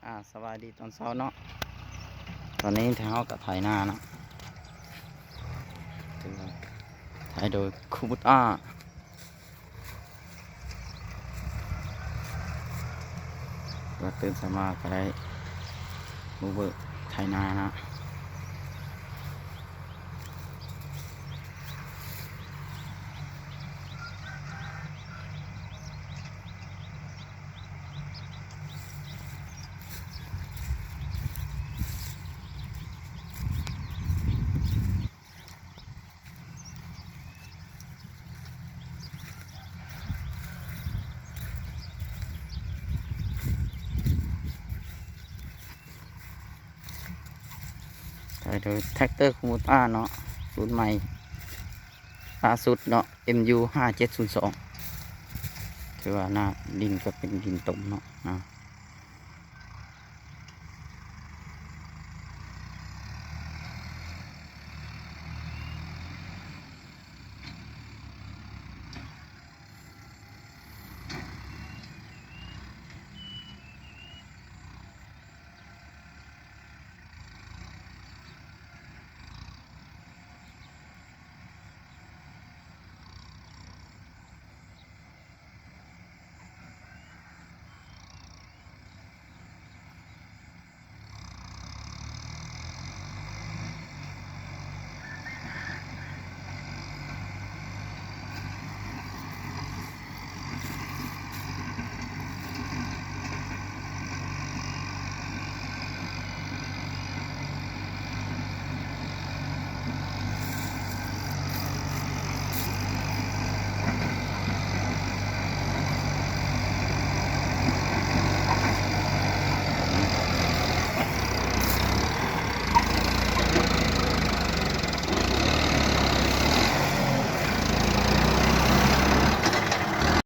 ອ່າ ສະບາຍດີຕອນເຊົ້າເນາະ. ຕອນນີ້ເຮົາກໍໄຖນາເນາະ ຖືວ່າໄຖໂດຍຄູບູຕ້າ. ກໍຕື່ນເຊົ້າມາກໍໄດ້ບຸກເບີກໄຖນາເນາະ. ໄຖໂດຍແທັກເຕີຄູໂບຕ້າເນາະ ລຸ້ນໃໝ່ລ່າສຸດເນາະ ເອັມຢູຫ້າເຈັດສູນສອງ. ຖືວ່າໜ້າດິນກໍເປັນດິນຕົມເນາະ ນະ.